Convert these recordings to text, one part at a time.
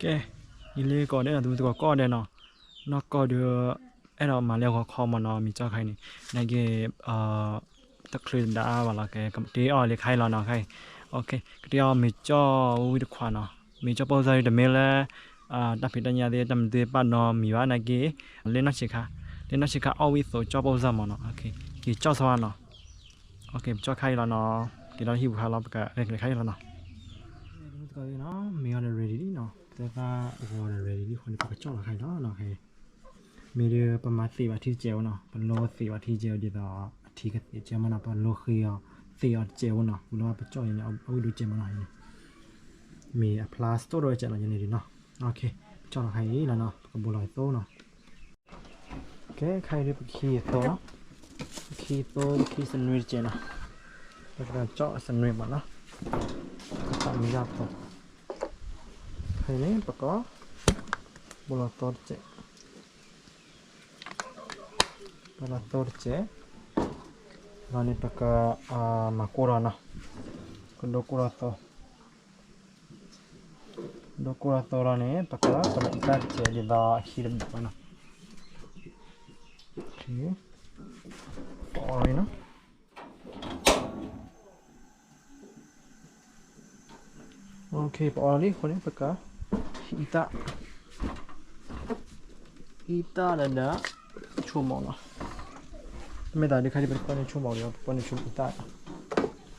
ကဲ, ယလ့ကီၢ်ဒဲးနီၤ သမုသကိးကီၢ်ဒဲးနီၤ, နီၢ်ကီၢ်ဒီး အဲၣ်ဒိးမၤလၢဂီၤခီမ့ၢ်နီၤ မ့ၢ်ကၠီခါအံၤန့ၣ် နာ်က့ တချုးတဒါဘၣ်လီၤ ကဲ ကတ့အီၣ်လံခါအံၤလီၤနီၤ ခါအံၤ, ကတ့အီၣ်မ့ၢ်ကၠီဝံတခွးနီၤ, မ့ၢ်ကၠီပိၢ်စၢ်တမ့ၢ်လၢ တၢ်ဖံးတၢ်ညၣ်သ့ၣ် တၢ်မနုၤသ့ၣ်ပာ်နီတမံၤဘၣ်နာ်က့, လၢနီၢ်ဆံးခါ, လၢနီၢ်ဆံးခါအီၣ်ဝံအသိးကၠီပိၢ်စၢ်မ့ၢ်နီၤ, က့ၤကၠီဆီဧါနီၤ, ပကၠီခါအံၤလီၤနီၤ, က့ၤလီၤဟံၣ်ပူၤခါလီၤ ပကလဲၤခါအံၤလီၤနီၤ မ့ၢ်အီၤဒီး ready လံနီၤ, သၢသၣ်ဂီၤဒီး ready လံအဃိန့ၣ် ပကကၠီလီၤခါအံၤလီၤနီၤ, မ့ၢ်ဒီးပမၤသ့ၣ်ဘၣ်ထံတစဲးဖိနီၤ, ပလိသ့ၣ်ဘၣ်ထံတစဲးဖိဒ်သိး အထံကသ့ၣ်ကဲမ့ၢ်နီၤ, ပလိဃ့အီၤ သ့ၣ်အီၤတစဲးဖိနီၤ, ပလိပကၠီအံၤန့ၣ် အဝံဒိၣ်စဲးမ့ၢ်နီၤ, မ့ၢ်အဖျါစတိၣ်ဒီးစဲးလီၤယန့ၣ်ဒ်နီၤ, ပကၠီလီၤခါအံၤလီၤနီၤ, ပကဘိးလီၤအသိနီၤ ကဲ ခါအံၤဒ်ပကဟံးအသိနီၤ, ပကဟံးအသိ ပကဟံးစနွံတစဲးနီၤ, ပကကၠီစနွံမ့ၢ်နီၤ, ပကသးမံယၢ်အသိ, ခါအံၤန့ၣ် ပက ဘိးလီၤသိတစဲး, ဘိးလီၤသိတစဲး, ဒီးန့ၣ်ပက မၤကိၢ်လီၤနီၤ, ကဒိကိၢ်လီၤသိ ဒိကိၢ်လီၤသိလီၤန့ၣ် ပက ပလီၤအံသၣ်တစဲးဒ်သိးအခံတဘၣ်နီၤ, ပအီလီၤနီၤ, ပအီလီၤလံအဃိန့ၣ် ပက အံသၣ်, အံသၣ်ဒီးဒီး ဆိကမိၣ်နီၤ, မ့ၢ်သးဒ်ခါဒ်ပတပၢၢ်န့ၣ်ဆိကမိၣ်ဒီး ပပၢၢ်န့ၣ်ဆိ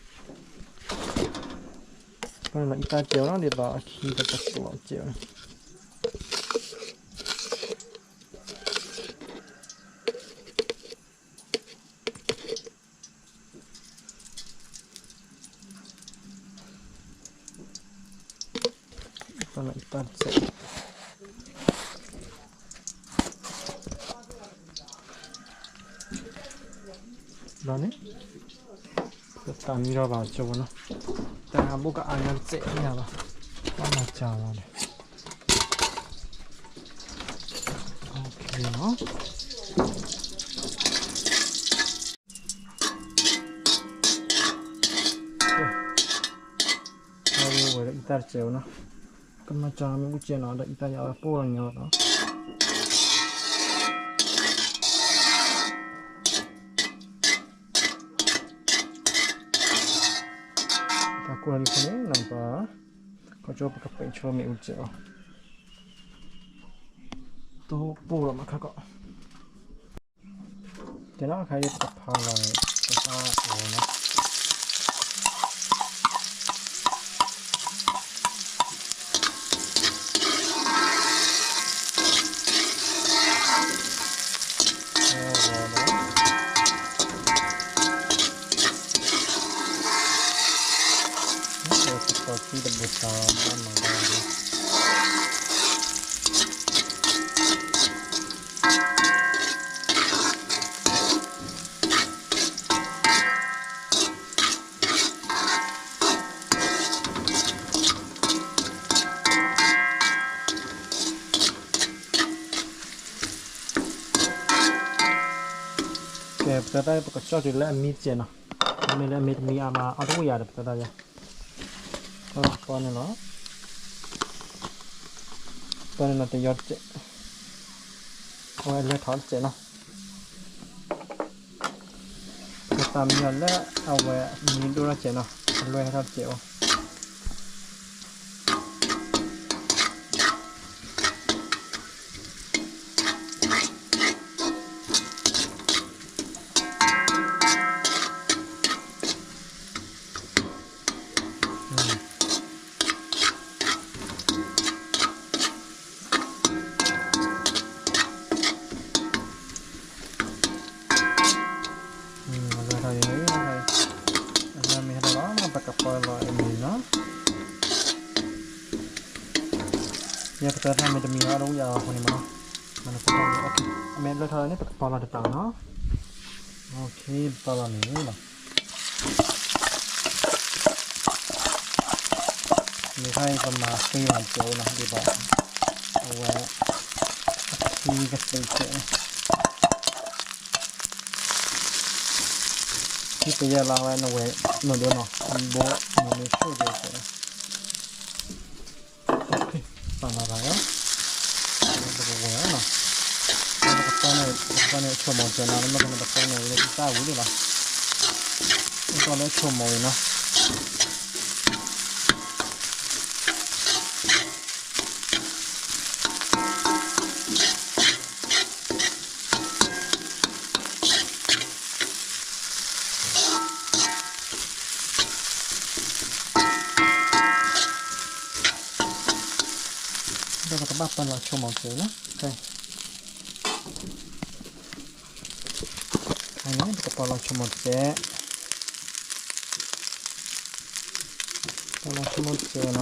ကမိၣ်အံသၣ် ပလီၤအံသၣ်စဲးနီၤ ဒ်သိးအခံတကကျိးစဲးနီၤ, ပလီၤအံသၣ်စဲး ဒီးန့ၣ် ပသးမံထီၣ်ဘၣ်ကၠိဝဲနီၤ, တၢ်ဟးဘိၣ်ကအါညီတစဲးန့ၣ်လီၤ, ဘၣ်မၤစှၤလီၤန့ၣ်, ဝဲဒၣ်အံသၣ်တစဲးဝဲနီၤ, ကမၤစှၤမ့ၣ်အူစဲးနီၤ ဒီးအံသၣ်ယါဝဲပိၢ်လီၤညီလီၤနီၤ တၢ်ကိၢ်လီၤလံအဃိန့ၣ် နပှၤ ခီကၠိပကပ့းဆိမ့ၣ်အူစဲးအီၤ, တိၢ်ပိၢ်လီၤမးခါကီး, ကဲနီၤ ခါအံၤပကဖးလီၤ ပသၣ်အီၤနီၤ တၢ်ခံတဘိးသးဘၣ်မၤဘၣ်ဒီး ကဲ ပတၢ်တၢ်ပကကၠီၣ်တုၤလၢအမံတစဲးနီၤ, မ့ၢ်လၢအမ့ၢ်တမံအါမး အီၣ်တဝံၣ်ယၤဒီး ပတၢ်တၢ်ယၤ, ပီန့ၣ်လီၤ, ပီန့ၣ်လီၤတယီတစဲး, အဝဲအလွဲၢ်ထီၣ်တစဲးနီၤ, ပသးမံအီၤလၢအဝဲမံဒိၣ်ထီၣ်တစဲးနီၤ, အလွဲၢ်ဟဲထီၣ်တစဲးအိၣ် အလွဲၢ်ထီၣ်အံၤ, အလွဲၢ်မ့ၢ်ဟဲထီၣ်လီၤ ပကပီလီၤအမံၤနီၤ, ယဲပတၢ်တၢ်မ့ၢ်တမံၤလီၤ အီၣ်တဝံၣ်ယၤအီၤအဃိန့ၣ်မးနီၤ, မ့ၢ်လွဲၢ်ထီၣ်လီၤန့ၣ် ပကပီလီၤတပၤနီၤ, ပပီလီၤန့ၣ်လီၤ မ့ၢ်ခါအံၤပမၤသ့လီၤတစဲးဝဲနီၤ ဒ်သိး အဝဲ အခံကသ့စဲးန့ၣ် ခံပယဲၢ်လီၤဝဲနဝဲ နဒိနီၤ ဘိမ့ၢ်ဆိၣ်ကဲးစဲးန့ၣ် လီၤဘၣ်လီၤ, ပကဝဲၢ်လီၤ, ပကတီန့ၣ် ပကတီန့ၣ်အဆိကမိၣ်စဲးနီၤ, လၢမ့ၢ်ကန့ၣ်ပတီန့ၣ်ဝံၤလၢတၢ်ဝံၤလံလီၤ, ပတီလၢအဆိကမိၣ်ဝံၤနီၤ. ဒီးပကဘၣ်ပာ်လီၤဆိကမိၣ်စဲးနီၤ, ခဲအံၤန့ၣ် ပကပာ်လီၤဆိကမိၣ်စဲး, ပာ်လီၤဆိကမိၣ်စဲးနီၤ.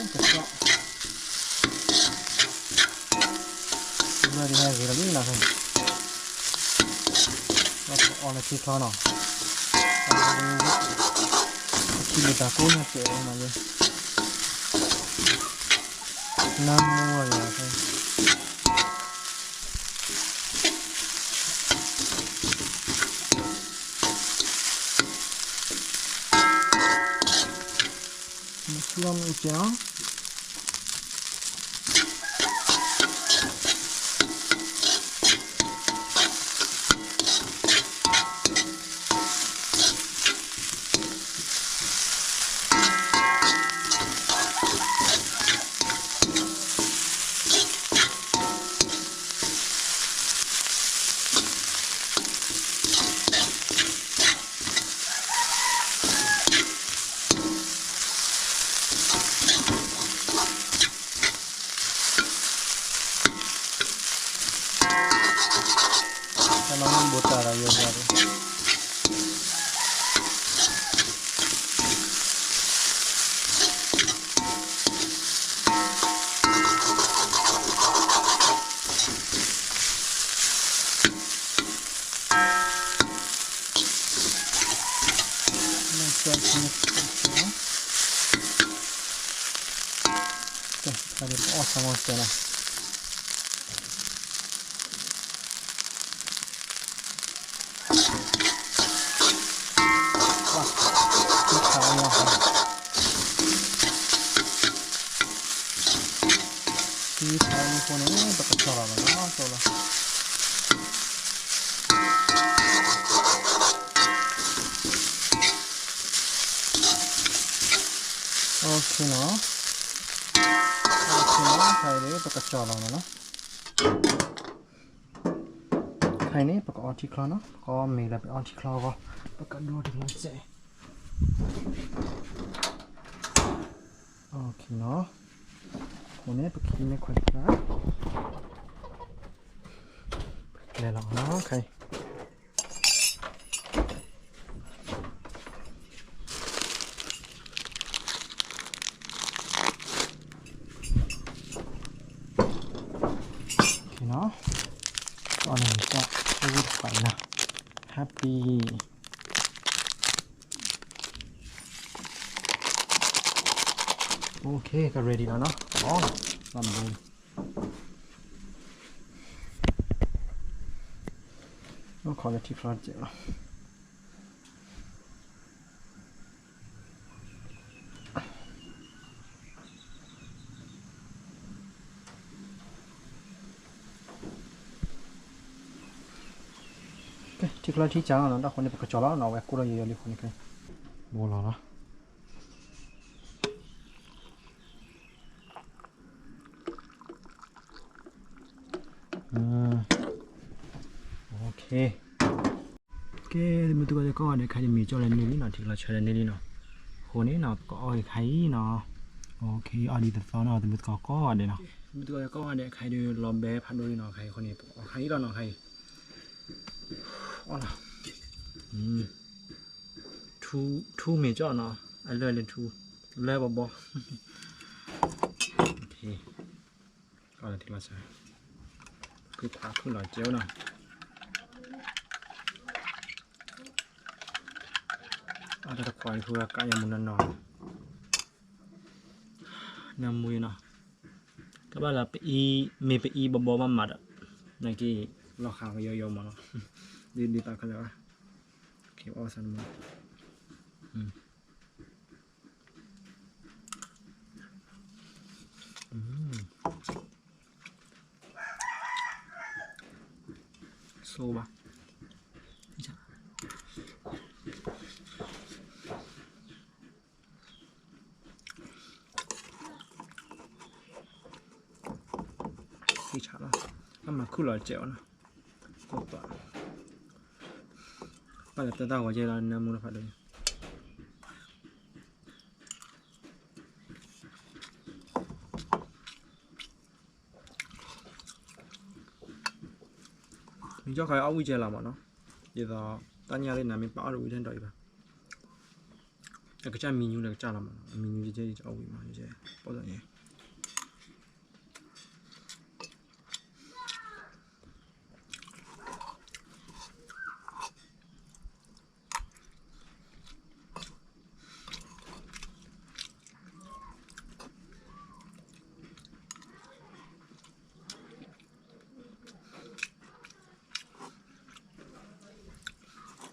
ကစီၣ် လၢဒ်ဟဲဂ့ၤလီၤလံနီၤ, ပအီလၢထံချီနီၤ, ထံမ့ၢ်တၢ်ကိးညါစဲးနီၤ, နါမူအီၤယၤ မ့ၢ်ထူလီၤမ့ၢ်ကဲနီၤ. တၢ်မၤမုၢ်ဘိးတၢ်ဒီးယိယိဒီး ကဲ ပအီၣ်ဆၣ်မီၢ်စဲးလီၤ. သံထီၣ်အဃိန့ၣ် ပကကၠီၣ်လီၤနီၤ ကၠီၣ်လီၤ. အိၣ်ခ့နီၤ, အိၣ်ခ့နီၤ, ခဲအံၤပကကၠီၣ်လီၤနီၤ. ခဲအံၤန့ၣ် ပကအီထံချီနီၤ, ပကအီမ့ၤလၢပအီထံချီအဂီၢ်, ပကဒိထံချီစဲး. အိၣ်ခ့နီၤ, အဃိန့ၣ် ပကဟံးန့ၢ်ခွဲးတဖျၢၣ်, ပကျဲလီၤနီၤ ခဲအံၤ. နီၤ, အီၣ်န့ၣ် တၢ်ဆၢဝံၣ်တဖၣ်အံၤနီၤ, happy. အိၣ်ခ့ က ready လီၤနီၤ, အီၣ်လီၤ, ဘၣ်မနုၤ အိၣ်ခိးလၢထံချီတစဲးလီၤ. ကဲ ထံချီထံစၢ်လီၤနီၤ, ဒီးအဃိန့ၣ် ပကကၠီၣ်လီၤနီၤ, အဝဲကိၢ်ထီၣ်ယိယိလံအဃိန့ၣ် ခဲအံၤ ဘိလီၤလီၤ. ကဲ သမုသကိးကိးဂၤဒဲး ခဲအံၤမ့ၤကၠီၣ်လၢန့ၢ်လံနီၤ, ထံချီဆၢလၢန့ၢ်လံနီၤ, အဃိန့ၣ်နီၤ ပကအီၣ်ဂ့ၤခါအံၤနီၤ, အီၣ်ဒ်သိးသိးနီၤ သမုသကိးကိးဂၤဒဲးနီၤ, သမုသကိးကိးဂၤဒဲး ခဲအံၤဒုးလီၤဘဲဖးဒိၣ်လံနီၤ, ခဲအံၤအဃိန့ၣ် ပကအီၣ်ခါအံၤလီၤနီၤ, ခဲအံၤ အီၣ်လီၤ ထူမ့ၤကၠီၣ်နီၤ, အလၢၢ်လၢထူ လၢၢ်ဘီဘီ, ကီၢ်လၢထံလီၤဆၢ, ဖုခွါဖုလီၤကဲဝဲနီၤ, အတခွါဖုကါယမူနီၤနီၤ, နမူနီၤ, ကဘၣ်လၢပအံၤ မ့ၢ်ပအံၤဘီဘီမးမးဒီး, နာ်က့ လီၤဃာ်ကယီယီမးနီၤ, ဒ်ဒ်သးခဲလၢာ်ဘၣ်, အီၣ်ဆၣ်နမူ အ အိၣ်ဘၣ် သ့ၣ်ဆးလီၤ, အမၤခုၣ်လီၤစဲးအီၤနီၤ, ကိၢ်ပာ်, ပာ်လၢတၢ်တၢ်ဂီၤယဲလီၤ နၢမူလီၤဖးဒိၣ်, မ့ၢ်ကၠီၣ်ခါအီၣ်ဝံၣ်ကဲလီၤမးနီၤ, ဒ်သိး တၢ်ညၣ်သ့ၣ်နၤမ့ၢ်ပာ်အီၣ်တဝံၣ်ထဲဒီးအံၤဘၣ်, အကစၢ်မံညူလၢကစၢ်လီၤမးနီၤ, အမံညူယဲအီၣ်ဝံၣ်မး, ယဲ ပိၣ်သးန့ၣ်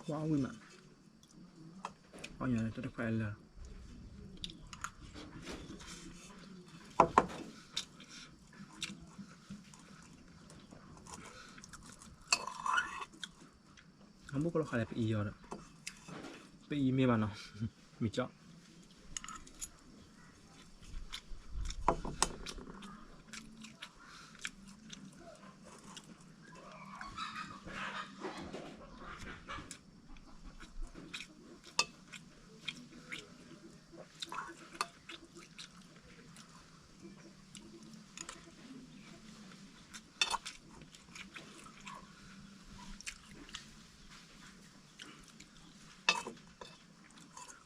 ကွၢ်ဝံၣ်မး, အီၣ်ညါတခွဲးလၢာ်, အဘူးကလီၤဃာ်လၢပအံၤအီၤဒီး, ပအံၤမ့ၢ်ဘၣ်နီၤ, မ့ၢ်ကၠီၣ်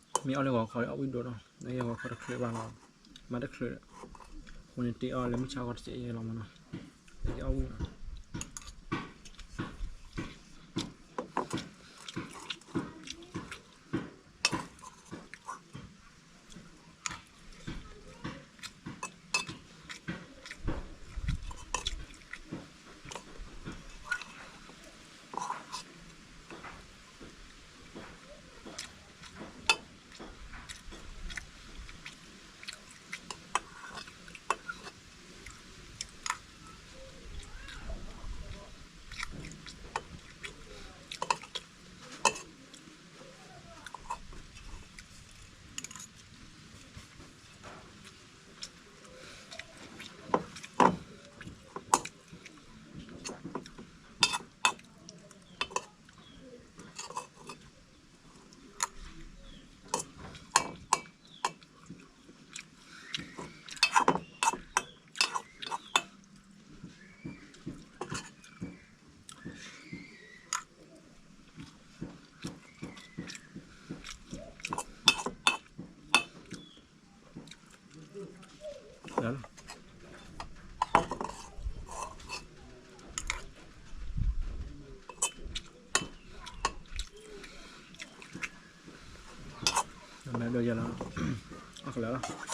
မ့ၢ်အီၣ်လၢဂီၤခီအီၣ်ဝံၣ်ဒိၣ်နီၤ, နဂီၤခီတချုးဘၣ်လီၤ, မၤတချုးဒီး, အဃိန့ၣ်တ့အီၣ်လၢမုၢ်ဆါခီတစဲးယဲလီၤမးနီၤ, တ့အီၣ်ဝံၣ်နီၤ မ့ၢ်ဒိးယဲလီၤ, အကလၢာ်လီၤ.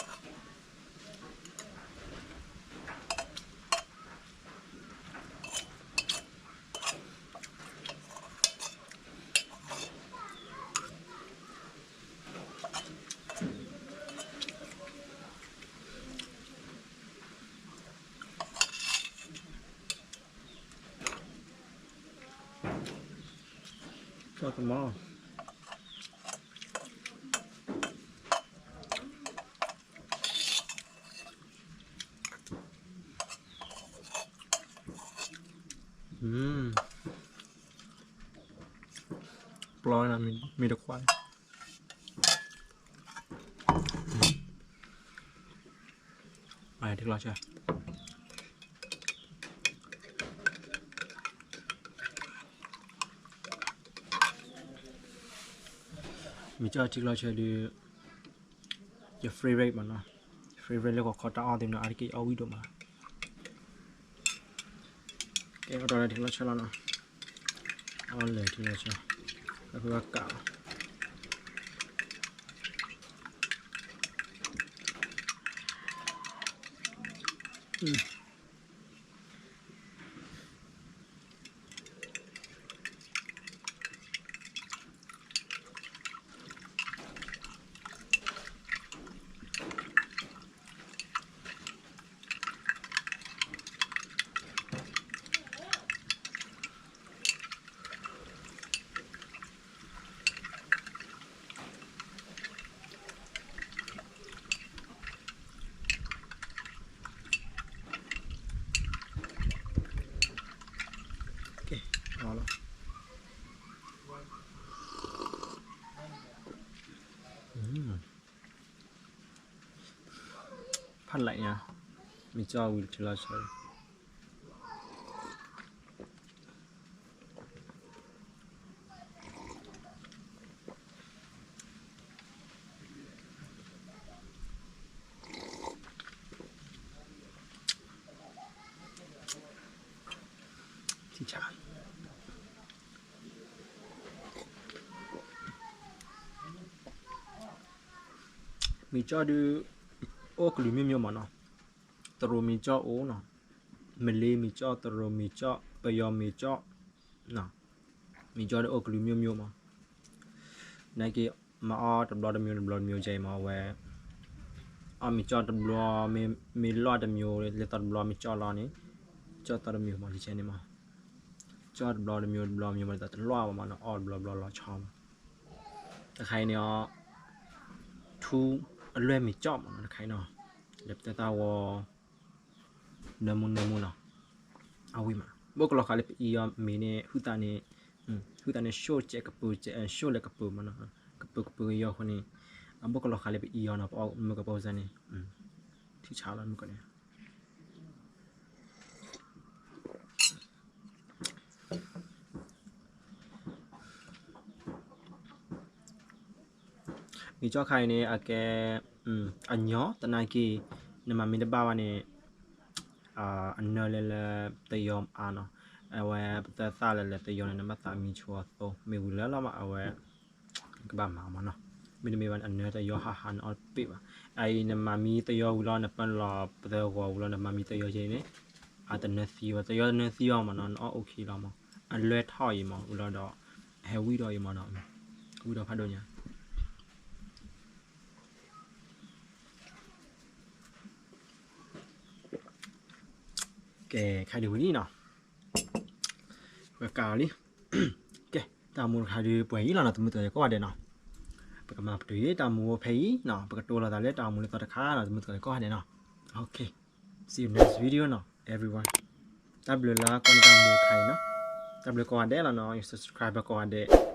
ကၠီၣ်သမီၣ် ပျီနၤ မ့ၢ်တခွါ, ထံကျိဆၢ, မ့ၢ်ကၠီထံကျိဆၢဒီး ယ favorite မးနီၤ, favorite လၢဂီၤခီတၢ်အီၣ်သ့ၣ်မးနီၤ, အါတက့ၢ်အီၣ်ဝံၣ်ဒိၣ်မး. ကဲ အီၣ်ဒီးထံကျိဆၢလီၤနီၤ, အီၣ်လၢထံကျိဆၢ, အဃိကးလီၤ. ဖးလဲၣ်ညါ, မ့ၢ်ကၠီဝံၤတထံၣ်လီၤဆီ မ့ၢ်ကၠီဒုး အိၣ်ကလုာ်မ့ၢ်မ့ၢ်မးနီၤ, တရူးမ့ၢ်ကၠီအိၣ်နီၤ, မလ့မ့ၢ်ကၠီ, တရူးမ့ၢ်ကၠီ, ပယီၤမ့ၢ်ကၠီ, မ့ၢ်ကၠီဒုးအိၣ်ကလုာ်မ့ၢ်မ့ၢ်မး, နာ်က့ မၤအီၣ်တဘျီတမံၤတဘျီတမံၤကဲမးဝဲ, အီၣ်မ့ၢ်ကၠီတဘျီ မ့ၢ်လီၢ်တမံၤ လၢသီတဘျီမ့ၢ်ကၠီလီၤန့ၣ်, ကၠီသီတမံၤမး ယကဲန့ၣ်မး, ကၠီတဘျီတမံၤတဘျီမ့ၢ်မး လၢသီတလီၢ်ဘၣ်မးနီၤ အီၣ်တဘျီဘျီလီၤဆီမး, တခါအံၤန့ၣ်အီၤ ထူအလွဲၢ်မ့ၢ်ကၠီမးနီၤ တခါအံၤနီၤ, လၢပတဲသးဝီ နၢမူနၢမူနီၤ, အဝံၤမး ဘၣ်ကလီၤဃာ်လၢပအံၤအီၤမ့ၢ်န့ၣ် ဟုသးန့ၣ်, ဟုသးန့ၣ် ၡိၣ်ကဲးကပၢၤ ကၠဲးအၢၣ်ၡိၣ်လဲၤကပၢၤမးနီၤ, ကပၢၤကပၢၤကယီအဃိန့ၣ်, အဘၣ်ကလီၤဃာ်လၢပအံၤအီၤနီၤ ပအီၣ်မုၢ်ကပီၤစၢ်န့ၣ်, ထံဆးလီၤမုၢ်ကီၢ်န့ၣ် မ့ၢ်ကၠီခါအံၤန့ၣ် အကဲ အညီ သနာ်က့ နမၤမ့ၢ်တဘၣ်ဘၣ်န့ၣ် အနၢလဲၤလၢတယီအါနီၤ, အဝဲပသၢသၣ်လၢလၢတယီန့ၣ် နဘၣ်သးမံဆိအသိ မ့ၢ်ဝံၤလၢလီၤမး အဝဲ ကဘၣ်မၤအီၤမးနီၤ, မ့တမ့ၢ်ဘၣ် အနၢတယီဟးဟးနအီၣ်တပ့ၢ်ဘၣ်, အအံၤနမၤမံတယီဝံၤလီၤ နပၢလီၤပသၢဂီၤဝံၤလီၤ နမၤမံတယီယဲန့ၣ် အတနၢသံဘၣ် တယီတနၢသံအီၤမးနီၤ နအီၣ်အိၣ်ခံလီၤမး, အလွဲၢ်ထီၣ်အံၤမး ဝံၤလီၤဒီး ဟဲဝံၣ်ဒီးအံၤမးနီၤ, ဝံၣ်ဒီးဖးဒိၣ်ညါ ကဲ ခါဒုးဝံၤလံနီၤ, ဝဲကးလီၤလံ, ကဲ တၢ်မူတခါဒုးပှဲၤအံၤလီၤနီၤ သမုၢ်သကိးကိးဂၤဒဲးနီၤ, ပကမၤပတုာ်အံၤ တၢ်မူဖဲအံၤနီၤ ပကတိၤလိာ်သးလၢတၢ်မူလၢသီတခါနီၤ သမုၢ်သကိးကိးဂၤဒဲးနီၤ, okay, see you next video နီၤ everyone, တၢ်ဘျုးလၢကီၢ်န့ၣ်တၢ်မူတခါအံၤနီၤ, တၢ်ဘျုးကိးဂၤဒဲးလီၤနီၤ subscriber ကိးဂၤဒဲး